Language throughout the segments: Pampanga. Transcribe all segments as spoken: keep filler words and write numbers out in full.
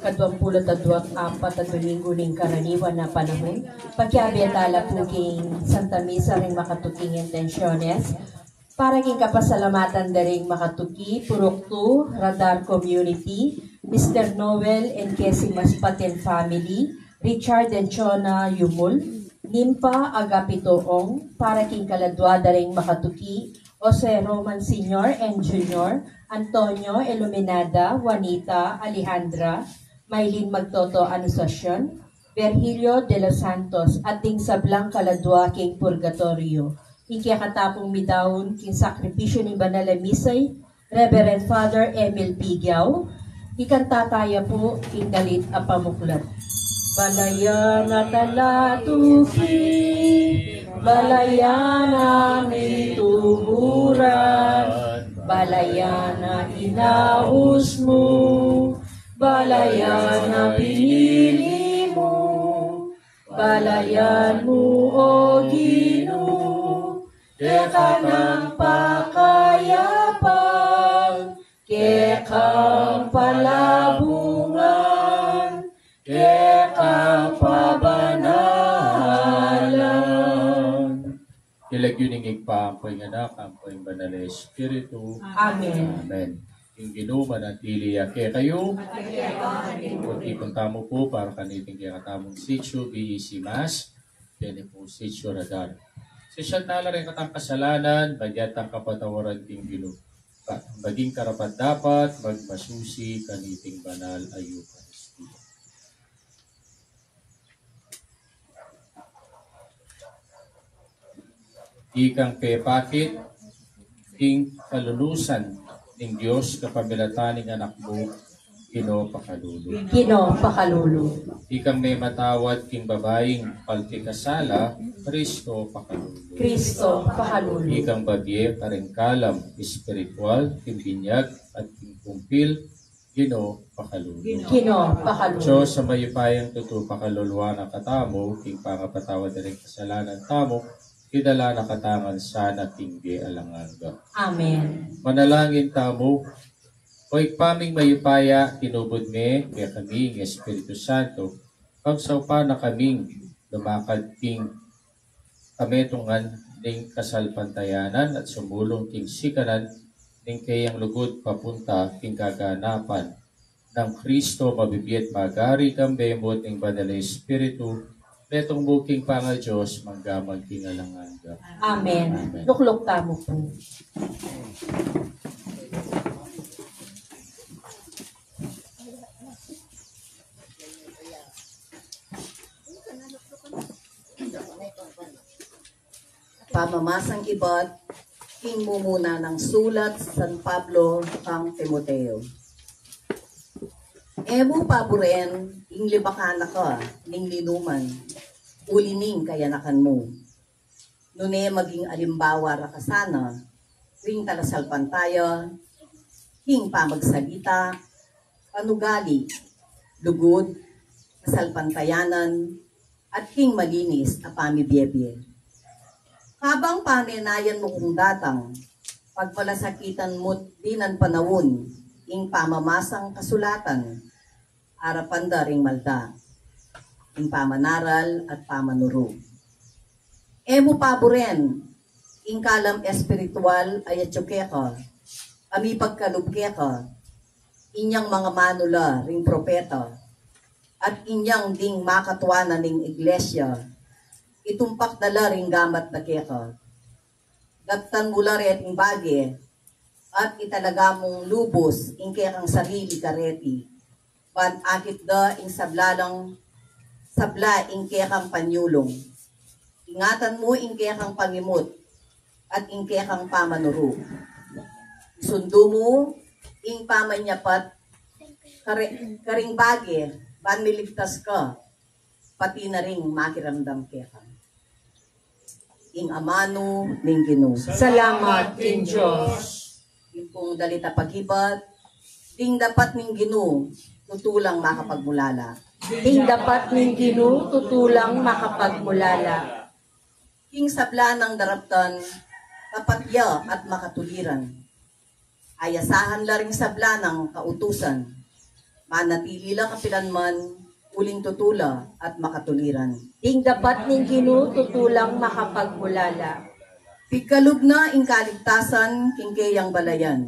Kaduang pulu't adua't apat a Domingo ning karaniwan a panahun, pakiabe tala pu king Santa Misa ring makatuking intensyones. Para king kapasalamatan da ring makatuki, Purok two, Radar Community, Mister Noel and Kesimas Paten family, Richard and Chona Yumul, Nimpa Agapito Ong, para king kaladua da ring makatuki, Jose Roman Senior and Junior, Antonio, Iluminada, Juanita, Alejandra, Maylin Magtoto Anunciacion, Virgilio de los Santos, at ding sablang kaladua king purgatorio. Ing kekatamung midaun king sakripisyu ning banal a misa i Reverend Father Emil Pigiao, ikanta taya pu ing dalit a pamuklat. Balayan a talatuki, balayan a mituburan, balayan a inaus mu, balayan a pinili mu, balayan mu, O Ginu, keka nang pakayapan, kekang palabungan, kekang pabanalan. King lagyu ning Ibpa, ampo ing Anak, ampo ing Banal a Espiritu. Amen. Amen. Ing Ginu manatili ya kekayu. Pagtipun tamu pu para kaniting kekatamung sitio, B E C Mass, keni pu sitio Radar. Sisian tala ring kekatang kasalanan, maging tang kapatawaran king Ginu. Maging karapat-dapat magmasusi kaniting banal a Eukaristia. Ikang pepakit king kalulusan ning Dios kapamilatan ning Anak mu, Ginu, pakalulu. Ginu, pakalulu. Ikang mematawad king babaing paltikasala, Kristo, pakalulu. Kristo, pakalulu. Ikang babie karing kalam espiritual king binyag at king kumpil, Ginu, pakalulu. Ginu, pakalulu. Dios a mayupayang tutu, pakaluluan na katamu king pangapatawad da ring kasalanan tamu, idala na katamu ngan sana king bie alang angga. Amen. Manalangin tamu. O Ibpa ming mayupaya, tinubud me kekami ing Espiritu Santo, pagsaupan na kaming lumakad king kametungan ning kasalpantayanan at sumulung king sikanan ning keyang lugud papunta king kaganapan nang Kristo, mabibie at magari kambe mu at ning Banal a Espiritu, metung mu king pangaDios, mangga man king alang angga. Amen. Amen. Lukluk tamu pu. Pamamasang ibat king mumuna nang sulat San Pablo kang Timoteo. E mu paburen ing libakan na ka ning ninuman uli ning kayanakan mu. Nune maging alimbawa ra ka sana ring talasalpantaya king pamagsalita, panugali, lugud, kasalpantayanan, at king malinis a pamibiebie. Kabang panenayan mu kung datang, pagmalasakitan mu't dinan panaun ing pamamasang kasulatan, arapan da ring malda, ing pamanaral at pamanuru. E mu paburen ing kalam espiritual a yatsu keka, a mipagkalub keka, inyang mangamanu la ring propeta, at inyang ding makatua na ning iglesia, itumpak da la ring gamat da keka. Daptan mu la reting bage, at italaga mung lubus ing kekang sarili kareti, ban akit da ing sabla lang, sabla ing kekang panyulung. Ingatan mu ing kekang pangimut at ing kekang pamanuru. Isundu mu ing pamanyapat kare-, karing bage, ban miligtas ka, pati na ring makiramdam keka. Ing amanu ning Ginu. Salamat king Dios. Ing pung dalit a pakibat, ding dapat ning Ginu, tutu lang makapagmulala. Ding dapat ning Ginu, tutu lang makapagmulala. King sabla nang daraptan, tapat ya at makatuliran. Ayasahan la ring sabla nang kautusan. Manatili la kapilanman, uling tutu la at makatuliran. Ding dapat ning Ginu, tutu lang makapagmulala. Pigkalub na ing kaligtasan king keyang balayan,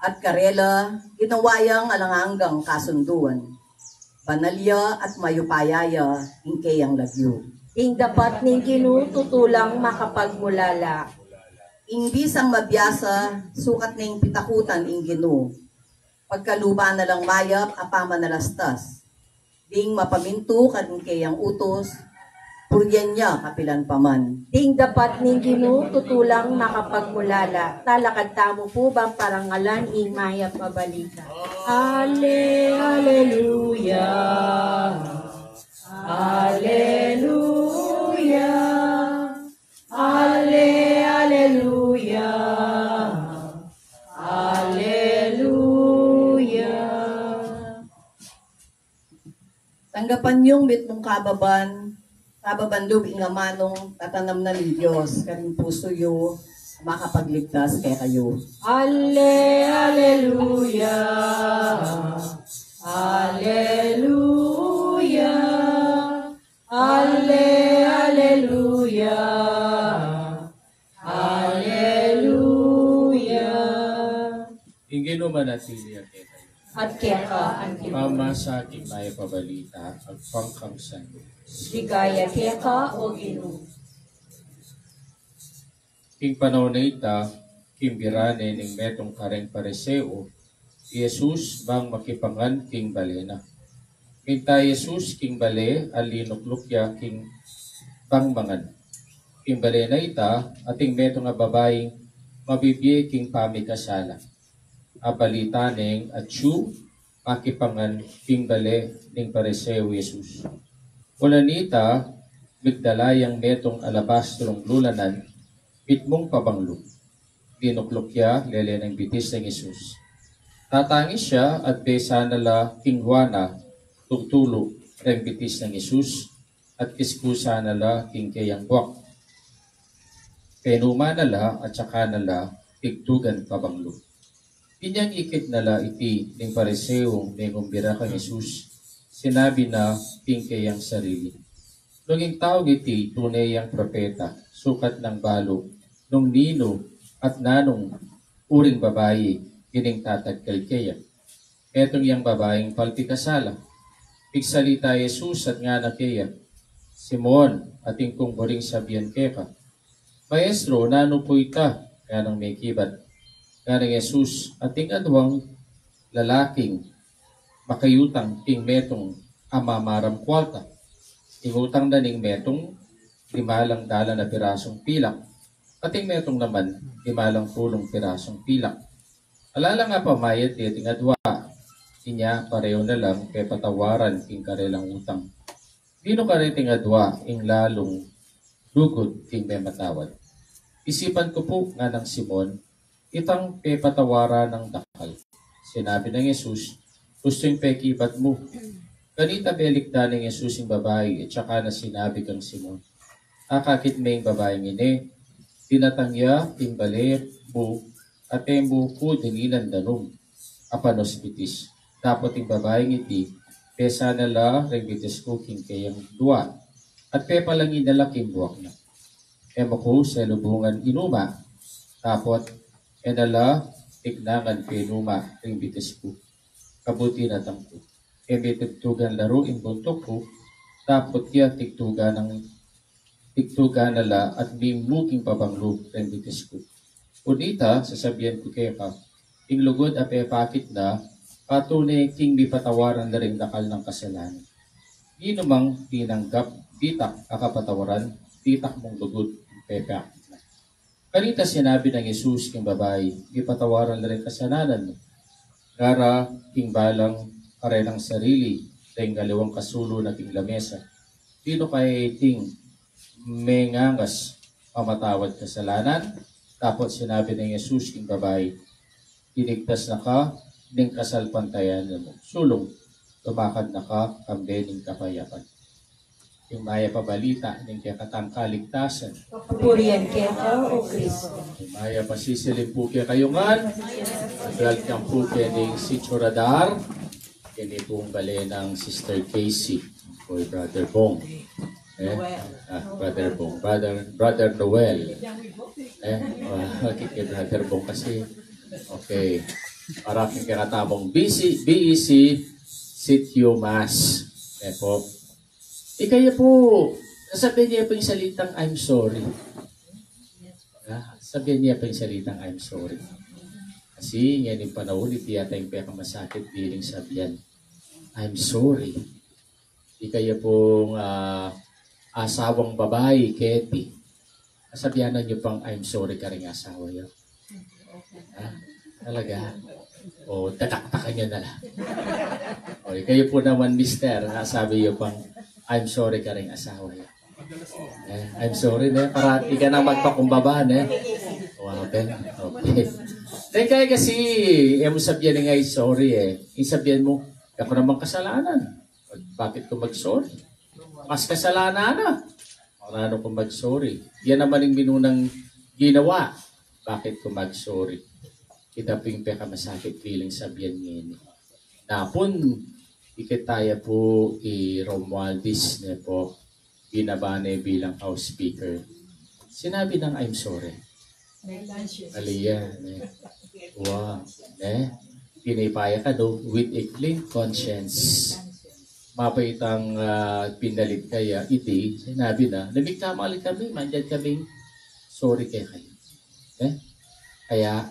at karela ginawa yang alang anggang kasunduan. Banal ya at mayupaya ya ing keyang lagyu. Ding dapat ning Ginu, tutu lang makapagmulala. Ing bisang mabiasa, sukat ning pitakutan ing Ginu. Pagkaluban na lang mayap a pamanalastas. Ding mapamintu king keyang utus, purian ya kapilan pa man. Ding dapat ning Ginu, tutu lang makapagmulala. Talakad tamu pu bang parangalan ing mayap a balita. Ale, aleluya. Aleluya. Ale, aleluya. Aleluya. Tanggapan yung mitmung kababan, kababan lub ing amanung tatanam na ning Dios karing pusu yu, makapagligtas kekayu. Ale, aleluya. Aleluya. Ale, aleluya. Aleluya. Ing Ginu manatili ya kekayu. At keka antimu. Pamasa king mayap a balita agpang kang San Lucas. Ligaya keka, O Ginu. King panaun a ita, kimbira ne ning metung kareng Pariseo i Jesus bang makipangan king bale na. Minta i Jesus king bale, at linukluk ya king bang mangan. King bale na ita, ating metung a babaing mabibie king pamikasala. Abalita neng atyu makipangan king bale ning Pariseo i Jesus. Ula nita, migdala yang metung alabastrung lulanan mitmung pabanglu. Linukluk ya lele neng bitis nang Jesus. Tatangis ya at besa na la king lua na, tutulu reng bitis nang Jesus, at kiskusa na la king keyang buak. Penuma na la at saka na la tigtugan pabanglu. Inyang ikit na la iti ning Pariseong mengumbira kang Jesus, sinabi na king keyang sarili, "Nung ing taung iti tune yang propeta, sukat nang balu nung ninu at nanung uring babai ining tatagkal keya." Metung yang babaing palpikasala. Pigsalita i Jesus at ngana keya, "Simon, atin kung buring sabian keka." "Maestro, nanu pu ita?" nganang mekibat. Nganang Jesus, "Ating aduang lalaking makayutang king metung a mamaram kualta. Ing utang na ning metung, lima lang dalan a pirasung pilak. Ating metung naman, lima lang pulung pirasung pilak. Ala lang a pamayad deting adua. Inya pareu na lang pepatawaran king karelang utang. Ninu kareting adua ing lalung lugud king mematawad?" "Isipan ku pu," nganang Simon, "itang pepatawaran nang dakal." Sinabi nang Jesus, "Gustu ing pekibat mu." Kanita pelikdan nang Jesus ing babai, at saka na sinabi kang Simon, "Akakit me ing babaing ini? Dinatang ya king bale mu, at e mu ku dininan danum a panos bitis. Dapot ing babaing iti, besa na la reng bitis ku king keyang dua, at pepalangi na la king buak na. E mu ku selubungan inuma, dapot e na la tignangan penuma reng bitis ku. Kabud dinatang ku. E me tigtugan laru ing buntuk ku, dapot ya tigtugan nang, tigtugan na la at mimu king pabanglu reng bitis ku." Kunita, sasabian ku keka, ing lugud a pepakit na, patune king mipatawaran la ring dakal nang kasalanan. Ninumang tinanggap ditak a kapatawaran, ditak mung lugud ing pepakit na. Kanita sinabi nang Jesus king babai, "Mipatawaran la ring kasalanan mu." Ngara king balang karenang sarili, deng aliwang kasulu na king lamesa, "Ninu kaya iting mengangas mamatawad kasalanan?" Dapot sinabi nang Jesus king babai, "Iligtas na ka ning kasalpantayanan mu. Sulung, lumakad na ka kambe ning kapayapan." Ing mayap a balita ning kekatang kaligtasan. Purian keka, O Kristo. Ing mayap a sisilim pu kekayu ngan. Welcome pu keni Señora Dar. Ini pung bale nang Sister Casey o Brother Bong. Eh? Ah, Brother Bong. Brother, Brother Noel. Eh? Ah, okay, kay Brother Bong kasi. Okay. Para kay kakatamung B C, B E C, Sitio Mas. Eh po. Ikaya po, sabian niya po yung salitang "I'm sorry". Ah, sabian niya po yung salitang "I'm sorry". Kasi ngayon yung panahon, iti yata yung pekamasakit, biling sabian, "I'm sorry." Ikaya pong ah, asawang babai, Katie. Sabian na niyo pang "I'm sorry" karing asawa niyo. Ha? Talaga? O, tataktakan niyo na lang. O, ikaya po naman, mister, sabi niyo pang "I'm sorry" karing asawa niyo. Eh, "I'm sorry", ne? Para di ka na magpakumbaba, ne? Wa, Ben. Okay. Then kaya kasi, eh, mo sabian nga, "I'm sorry", eh. Yung sabian mo, "Ako namang kasalanan. Bakit ko mag-sorry? Mas kasalanan na. Ano ko mag-sorry? Yan naman yung minunang ginawa. Bakit ko mag-sorry?" Ita pung pekamasakit biling sabian ngeni. Napun, ikit taya po i Romualdez, ne po, binaba ne bilang House Speaker. Sinabi nang "I'm sorry". Aliya, ne? Wa, ne? Pinipaya ka do with a clean conscience. Mapait itang ah, pinalit kaya iti, sinabi na, "Namigkamali kami, mandian kaming sorry kekayu." Eh? Kaya,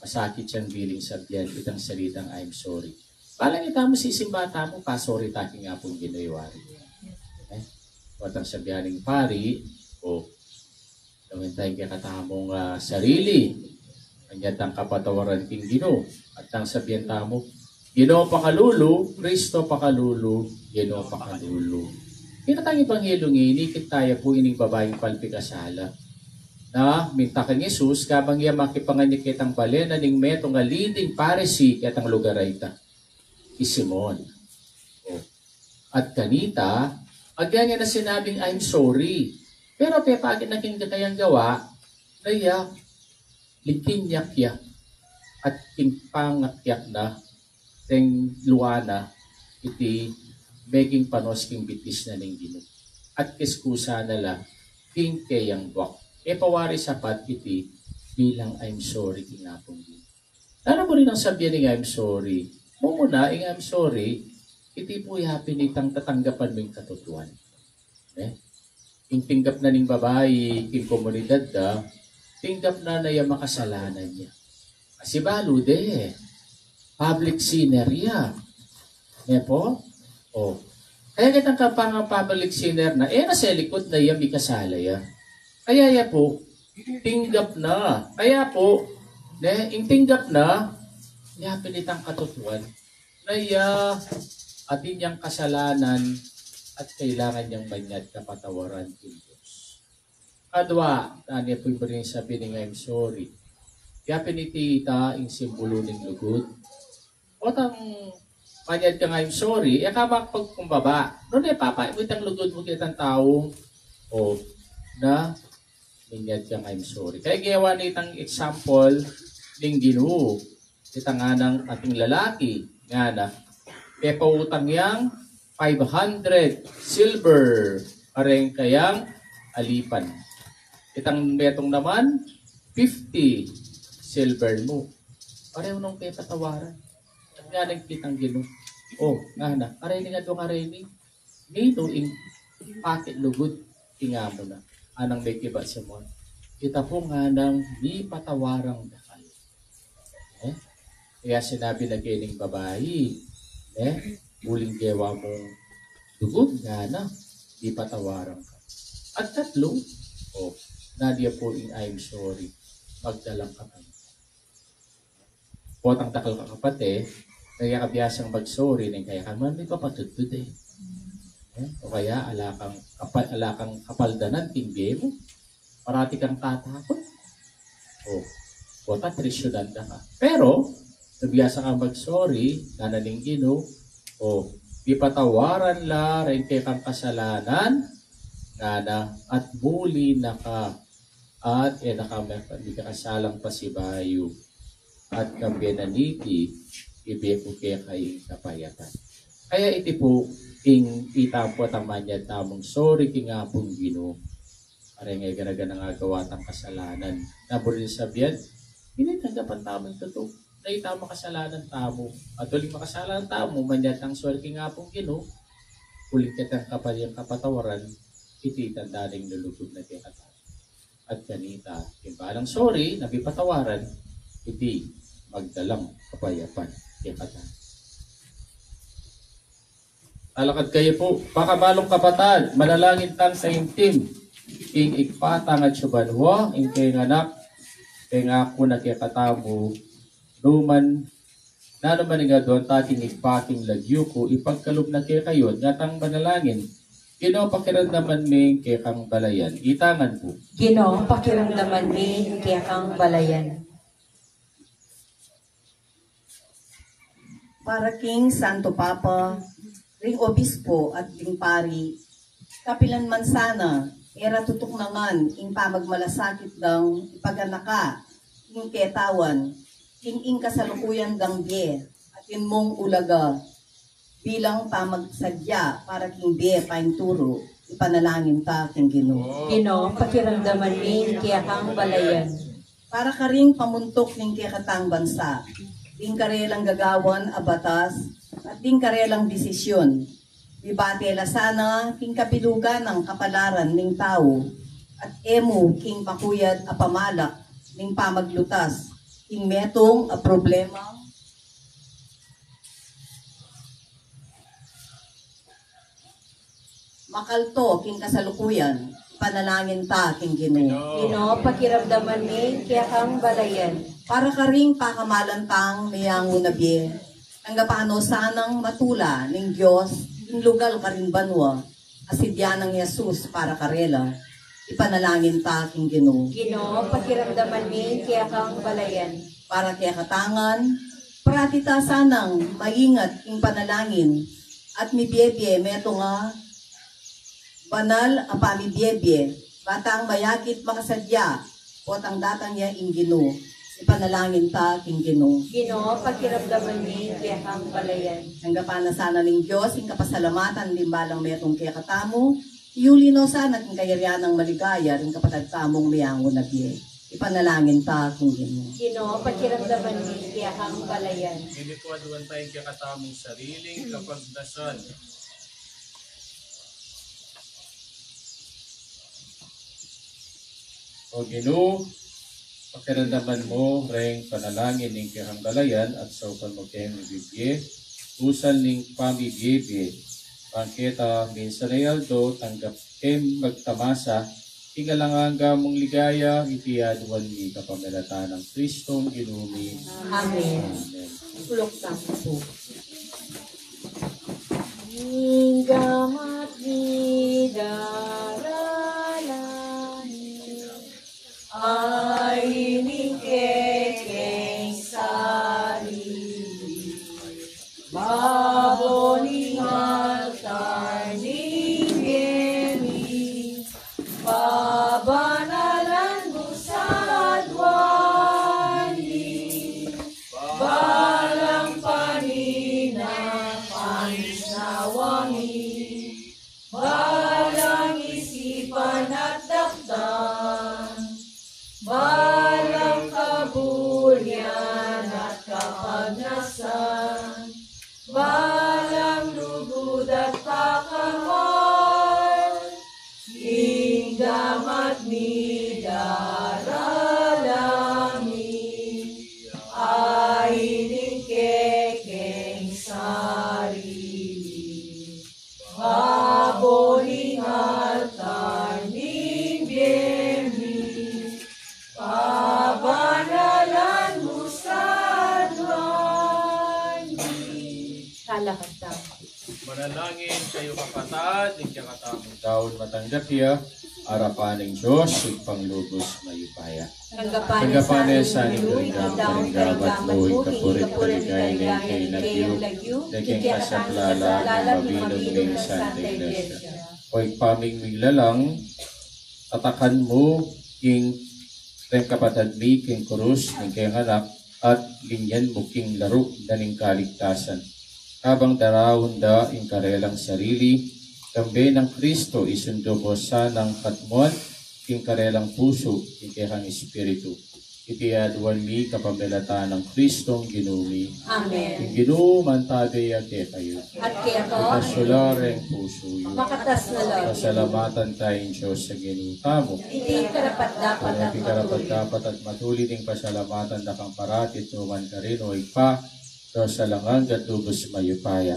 masakit yang biling sabian itang salitang "I'm sorry". Balang ita mu sisimba tamu, "Pa-sorry ta king Apung Ginu, i wari." Eh? Watang sabian ning pari, o, gawin taya ing kekatamung ah, sarili. Anya tang kapatawaran king Ginu. At tang sabian tamu, "Ginu, pakalulu, Kristo, pakalulu, Ginu, pakalulu." Kaya tang ebanghelyu ngeni, ikit taya po ining babaing palpikasala. Na, minta kang Jesus, kabang iya makipanganyit ketang bale na ning metung a leading Pharisee ketang lugar a ita. I Simon. O. At kanita, agyan ya na sinabing, "I'm sorry." Pero pepakit na king kayang gawa, na iya, likinyak ya. At king pangakyak na, deng luana, iti, meging panos king bitis na ning Ginu. At kiskusa na la, king kayang buak. E pa wari sapat iti, bilang "I'm sorry" king Apung Ginu. Nanu mu rin ing sabian ning "I'm sorry"? Mumuna, ing "I'm sorry", iti pu ya pin itang tatanggapan mu ing katutuan. Eh? Ing tinggap na ning babai king komunidad da, tinggap na na ya makasalanan ya. Kasi balu de, public sinner ya. Ne po? O. Kaya ketang kapanga public sinner na, e na selikut na ya mikasala ya. Kaya ya po, tinggap na. Kaya po, ne, ing tinggap na, ya pin itang katutuan na ya atin yang kasalanan at kailangan yang manyad kapatawaran king Dios. Kadwa, nanu ya pu ing buri ning sabian ning "I'm sorry"? Ya pin iti ita ing simbulu ning lugud. Potang manyad kang "I'm sorry", e ka makapagkumbaba. Nune, papait mu itang lugud mu ketang taung, o, na, manyad kang "I'm sorry". Kaya gewa na itang example ning Ginu. Itang nganang ating lalaki, ngana, pepautang yang five hundred silver kareng kayang alipan. Itang metung naman, fifty silver mu. Pareho nung pepatawaran. At ngana ning Ginu, o, ngana, kareni nga dong areni, ninu ing pakit lugud king Amu na? Anang mekibat Simon, ita pu nganang mipatawaran da kaya. Eh? Kaya sinabi na kening babai, eh? Uling gewa mung lugud, ngana, mipatawaran ka. At katlu, o, nanu ya pu ing "I'm sorry"? Magdalang kapal. Potang dakal kang kapatid, kaya kabiasang mag-sorry, neng kaya ka man mipapatudtud e. Eh, o kaya ala kang kapa-, ala kang kapaldanan king bie mu. Parati kang tatakut. O, pota trisyunan da ka. Pero, kabiasa kang mag-sorry, ngana ning Ginu, o, pipatawaran la reng kekang kasalanan, ngana, at muli na ka. At e na ka me-, mikasalang pasibayu. At kambe na niti, ibie ku keka ing kapayapan. Kaya iti pu ing ita pu at amanyad tamung sori king Apung Ginu. Kareng e garaga nang agawa tang kasalanan. Na buri ning sabian, ini tanggapan tamu ing tutu. Na ita makasalanan tamu. At uling makasalanan tamu, manyad tang sori king Apung Ginu, uling ketang kapayan kapatawaran, iti tanda ning lulugud na kekatamu. At kanita, ing balang sori na mipatawaran, iti magdalang kapayapan kekatamu. Talakad kayu pu, pakabalung kapatad, manalangin tang taimtim king Ibpa tang atsu banua, ing kayang Anak, pengaku na kekatamu, numan, nanu man ing aduan ta king Ibpa king lagyu ku, ipagkalub na kekayu, ngatang manalangin, Ginu, pakiramdaman mi ing kekang balayan. Itangan pu. Ginu, pakiramdaman mi ing kekang balayan. Para king Santo Papa, ring obispo at ding pari, kapilan man sana, e ra tutuknangan ing pamagmalasakit dang ipaganaka ing ketawan, king ing kasalukuyan dang bie, atin mung ulaga, bilang pamagsadya para king bie painturu, ipanalangin ta king Ginu. Ginu, pakiramdaman mi ing kekang balayan. Para karing pamuntuk ning kekatang bansa, ding karelang gagawan a batas, at ding karelang desisyun. Mibate la sana king kabilugan nang kapalaran ning tau, at e mu king makuyad a pamalak ning pamaglutas king metung a problema. Makalto king kasalukuyan, ipanalangin ta king Ginu. Ginu, pakiramdaman mi ing kekang balayan. Para karing pakamalan tang meyangu na bie, tanggapan no sanang matula ning Dios ing lugal karing banua a sidya nang Jesus para karela, ipanalangin ta king Ginu. Ginu, pakiramdaman mi ing kekang balayan. Para kekatangan, parati ta sanang maingat king panalangin, at mibie-bie metung a banal a pamibie-bie, ba tang mayakit makasadya, potang datang ya ing Ginu, ipanalangin ta king Ginu. Ginu, pakiramdaman mi ing kekang balayan. Tanggapan na sana ning Dios ing kapasalamatan ding balang metung kekatamu, iuli no sana king kayarian nang maligaya ring kapatad tamung meyangu na bie. Ipanalangin ta king Ginu. Ginu, pakiramdaman mi ing kekang balayan. Ini pu aduan ta ing kekatamung sariling kapagnasan. O Ginu, pakiramdaman mu reng panalangin ning kekang balayan at saupan mu keng mibie-bie, usan ning pamibie-bie. Bang keta minsan a aldo, tanggap keng magtamasa king alang angga mung ligaya, iti aduan mi kapamilatan nang Kristong Ginu mi. Amen. Amen. Tulok tamu pu. Ing gamat mi daralan, ay ning kekeng sarili, babo ning altar ning bie mi, pabanalan mu sa aduan mi, balang panina, pamisnawa mi, balang isipan at daktan, balang kaburian at kapagnasan, balang lugud at pakamal, ing gamat mi daralan mi, ay ning kekeng sarili, babo ning altar ning bie mi, pabanalan mu sa aduan mi. Talakad tamu. Manalangin kayu kapatad, ing kekatamung daun matanggap ya, arapan ning Dios, Ibpang lubus mayupaya. Tanggapan ne sa ning Ginu ing daun karing gamat mu, king kapurian at kaligayan ning keyang lagyu, king kekatamung kasaplalan ning mabilug ning Santa Iglesia. O Ibpa ming miglalang, tatakan mu ing reng kapatad mi king krus ning keyang anak, at linyan mu king laru da ning kaligtasan. Kabang daraun da ing karelang sarili, kambe nang Kristo isundu ko sanang katmuan king karelang pusu, king kekang espiritu. Iti aduan mi kapamilatan nang Kristong Ginu mi. Amen. Ing Ginu mantabe ya kekayu. At keka. Itaas yu la reng pusu yu. Makatas na la. Pasalamatan taya ing Dios a Ginu tamu. Iti karapat-dapat at matulid. Iti karapat-dapat at matulid ing pasalamatan da kang parati at nukarin man, o Ibpa, Dios a alang angga at lubus mayupaya.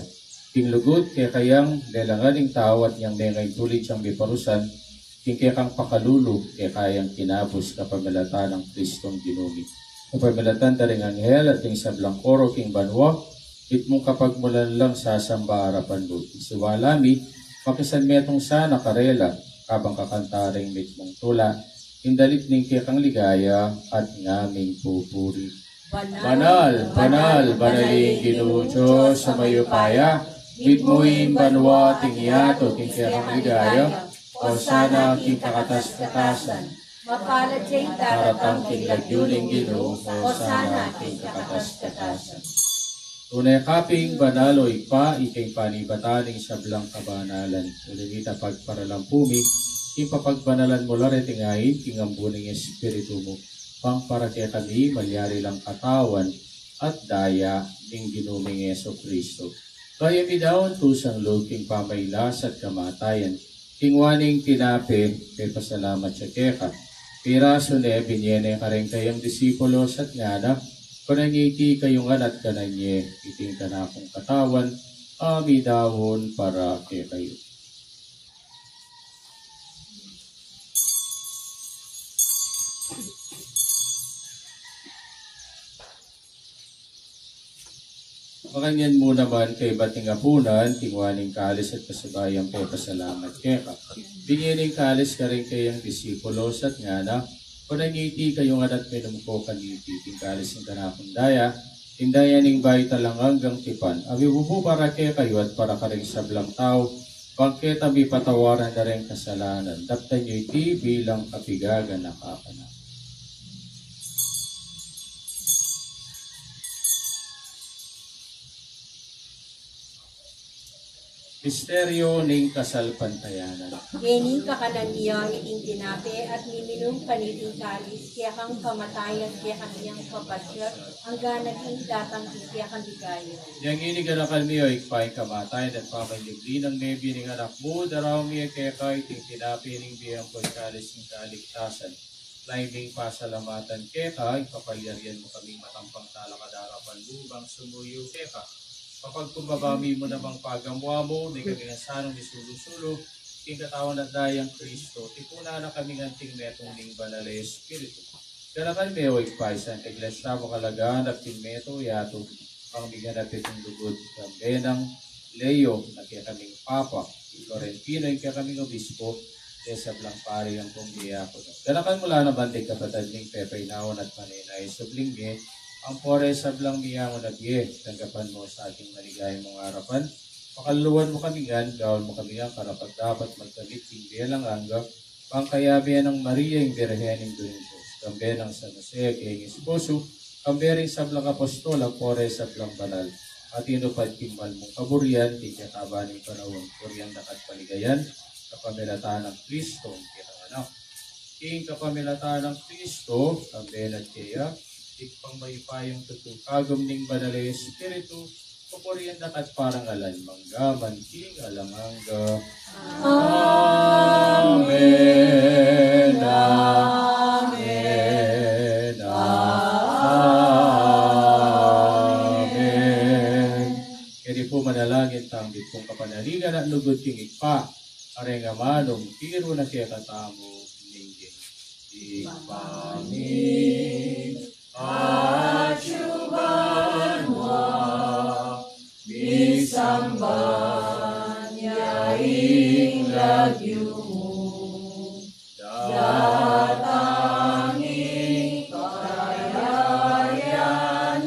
King lugud kekayang lelangan ing tau at inyang menga ing tulid yang miparusan, king kekang pakalulu kekayang kinabus kapamilatan nang Kristong Ginu mi. Kapamilatan da ring anghel at ing sablang koro king banua, mitmung kapagmulan lang sasamba arapan mu. Ing siwala mi, makisanmetung sana karela, kabang kakanta ring mitmung tula, ing dalit ning kekang ligaya at ngaming pupuri. Banal, banal, banal ing Ginu Dios a mayupaya, mitmu ing banua at ing yatu king kekang ligaya, Osana king kakatas-katasan. Mapalad ya ing daratang king lagyu ning Ginu, Osana king kakatas-katasan. Tune ka pin banal, o Ibpa, ika ing panibatan ning sablang kabanalan. Uling ita pagparalan pu mi, ing papagbanalan mu la reting ain, king ambun ning Espiritu mu. Bang para kekami, malyari lang katawan at daya ning Ginu ming Jesucristo. Kaya midaun tusang lub king pamailas at kamatayan, king waning tinape, mipasalamat ya keka. Pirasu ne, binye ne kareng kayang disipulos at ngana, kunan ye iti kayu ngan at kanan ye, iti ing kanakung katawan, a midaun para kekayu. Makanyan mu naman kaybat ning apunan, king waning kalis at pasibayu yang pepasalamat keka. Binye ne ing kalis kareng kayang disipulos at ngana, kunan ye iti kayu ngan at minum ko kaniti, iti ing kalis ning kanakung daya, ing daya ning bayu at alang anggang tipan, a mibubu para kekayu at para kareng sablang tau, bang keta mipatawaran da reng kasalanan. Daptan yu iti bilang kapigaganaka kanaku. Misteryu ning kasalpantayanan. Ngening kakanan mi iting tinape at miminum kaniting kalis, kekang kamatayan at kekang yang papasyag, anggang king datang king kekang ligaya. Yang ini ganakan mi, o Ibpa, ing kamatayan at pamanyubli nang mebie ning Anak mu, daraun mi keka iting tinape ning bie ampon kalis ning kaligtasan. Lalu ming pasalamatan keka, ing kapalyarian mu kaming matampang talakad arapan mu, bang sumuyu keka. Kapagkumbaba mi mu namang pagamu-amu, nung ikami ngan sanang misulu-sulu king katawan at dayang Kristo, tipunan na kami ngan king metung ning Banal a Espiritu. Ganakan me, o Ibpa, ing Santa Iglesia mu kalaganap king meto yatu, bang miganap iting lugud, kambe nang Leo, a kekaming Papa, Florentino, ing kekaming Obispo, ding sablang pari ampong diakono. Ganakan mu la naman ding kapatad ming pepainawa at manenaya king subling mie, ampo reng sablang miyaman a bie, tanggapan mu sa king maligaya mung arapan, pakaluluan mu kami ngan, gawan mu kami ngan karapat-dapat magkamit king bie alang angga, bang kayabe nang Maria ing Birhen, Indu ning Dios, kambe nang San Jose a kayang esposo, kambe ring sablang apostol, ampo reng sablang banal, a tinupad king mal mung kaburian, king kekaban ning panaun, purian da ka at paligayan, kapamilatan nang Kristo, ing kekang Anak. King kapamilatan nang Kristo, kambe na at keya, Ibpang mayupayang tutu, kagum ning Banal a Espiritu, papurian da ka at parangalan, mangga man king alang angga. Amen, amen, amen. Keni pu manalangin tang mitmung kapanaligan at lugud king Ibpa, a reng amanung tiru na kekatamu ning Ginu. Ibpa mi, atsu ka banua, misamban ya ing lagyu mu, datang ing kayarian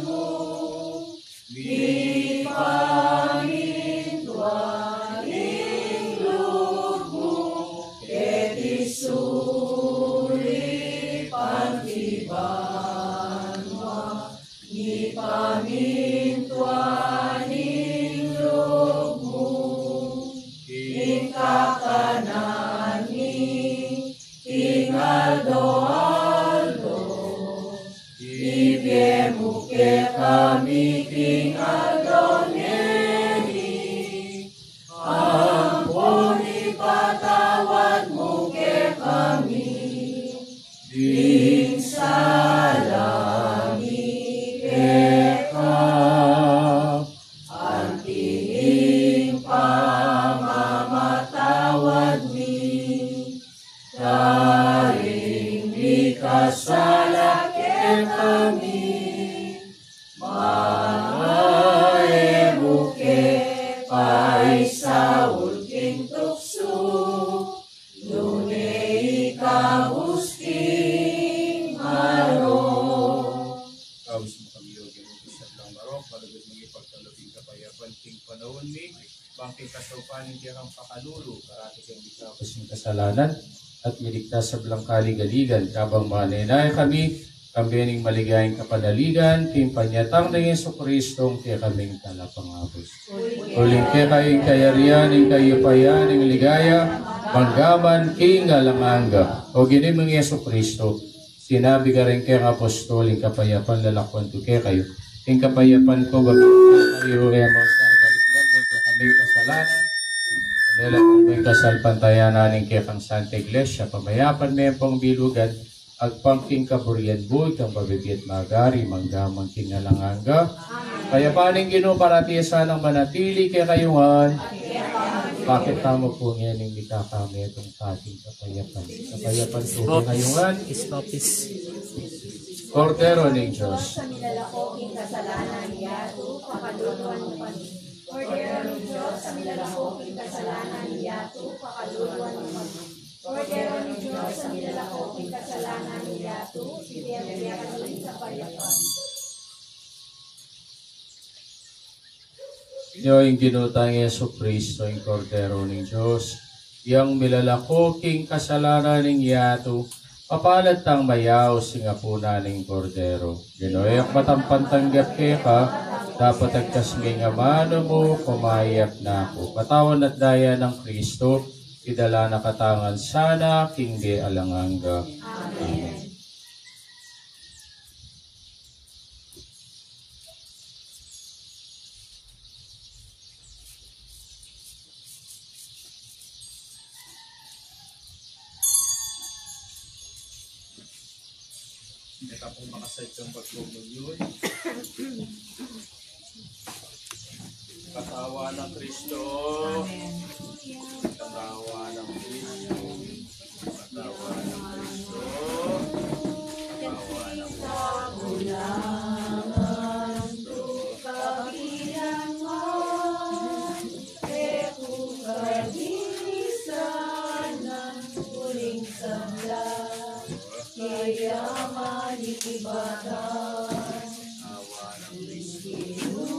mu, mipamintuan ing lub mu, keti sulip anti banua, pamamatawad mi karing mikasala kekami, manga e mu ke paisaul king tuksu, nune ikabus king marok. Ikabus mu kami, O Ginu, king sablang marok, malugud mung ipagkalub ing kapayapan king panaun mi, bang king kasaupan ning kekang pakalulu, parati keng mikabus king kasalanan, at miligtas sablang kaligaligan, kabang manenaya kami, kambe ning maligayang kapanaligan, king panyatang nang Jesucristo, ing kekaming Talapangabus. Uling keka ing kayarian, ing kayupayan, ing ligaya, mangga man king alang angga. O Ginu ming Jesucristo, sinabi karing kekang apostol, ing kapayapan lalakwan ku kekayu, ing kapayapan ku babie ku kekayu, e mu sana balikdan ing kekaming kasalanan, nune lakwan mu ing kasalpantayanan ning kekang Santa Iglesia, pamayapan me ampong bilugan, agpang king kaburian mu, ikang mabibie at magari, mangga man king alang angga. Amen. Kayapan ning Ginu parati ya sanang manatili kekayu ngan. Pakit tamu pu ngening mikakametung ating kapayapan. Kapayapan pu kekayu ngan. Stop, stop. Kordero ning Dios. Sa milalako king kasalanan yatu, pakaluluan mu kami. Kordero ning Dios, sa milalako king kasalanan yatu, pakaluluan mu kami. Kordero ning Dios, sa milalako king kasalanan yatu, ibie mu kekami ing kapayapan. Nyo ing Ginu tang Jesucristo, ing Kordero ning Dios, yang milalako king kasalanan ning yatu, mapalad tang mayaus king apunan ning Kordero. Ginu, e ku matampan tanggap keka, dapot agkas me ing amanu mu, kumayap na ku. Katawan at daya nang Kristo, idala na katamu ngan sana king bie alang angga. Amen. Ika pung makasadyang pagkomunyon. Katawan nang Kristo. Katawan nang Kristo. Katawan nang Kristo. Katawan nang Kristo. Kaya malibatan, Ginu,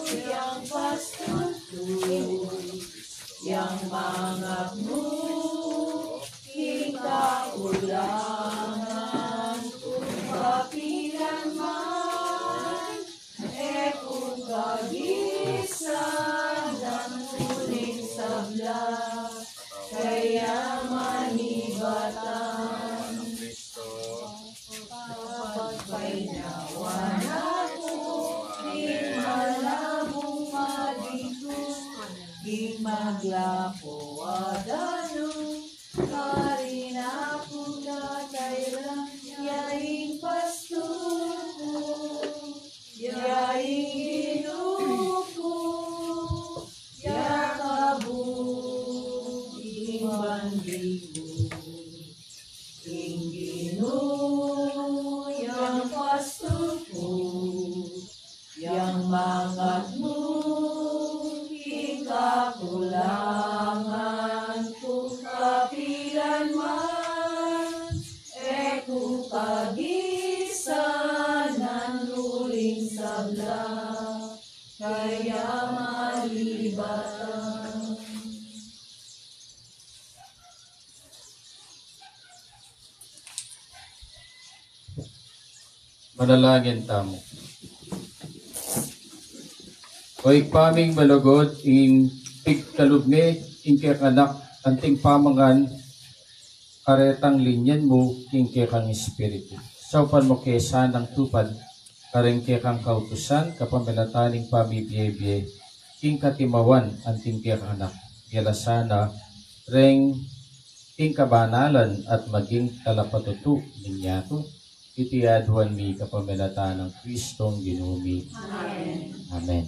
yang pastul ku, yang mangat mu king kakulangan ku, kapilan man e ku kagisan uling sabla, kaya malibatan. Pagpainawa na ku king malabung madiku, king maglapo a danu, karin aku tatayran, ya ing pastul ku, ya ing Ginu ku, ya kabud king bandi ku. Ing Ginu yang pastul ku, yang mangat mu king kakulangan ku, kapilan man e ku kagisan uling sabla, kaya malibatan. Manalangin tamu. O Ibpa ming malugud, ing pigkalub me ing kekang anak anting pamangan karetang linyan mu king kekang espiritu. Saupan mu ke sanang tupad karing kekang kautusan kapamilatan ning pamibie-bie king katimawan anting kekang anak. Gela sana reng king kabanalan at maging talapatutu ning yatu. Iti aduan mi kapamilatan nang Kristong Ginu mi. Amen. Amen.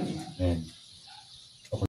Amen.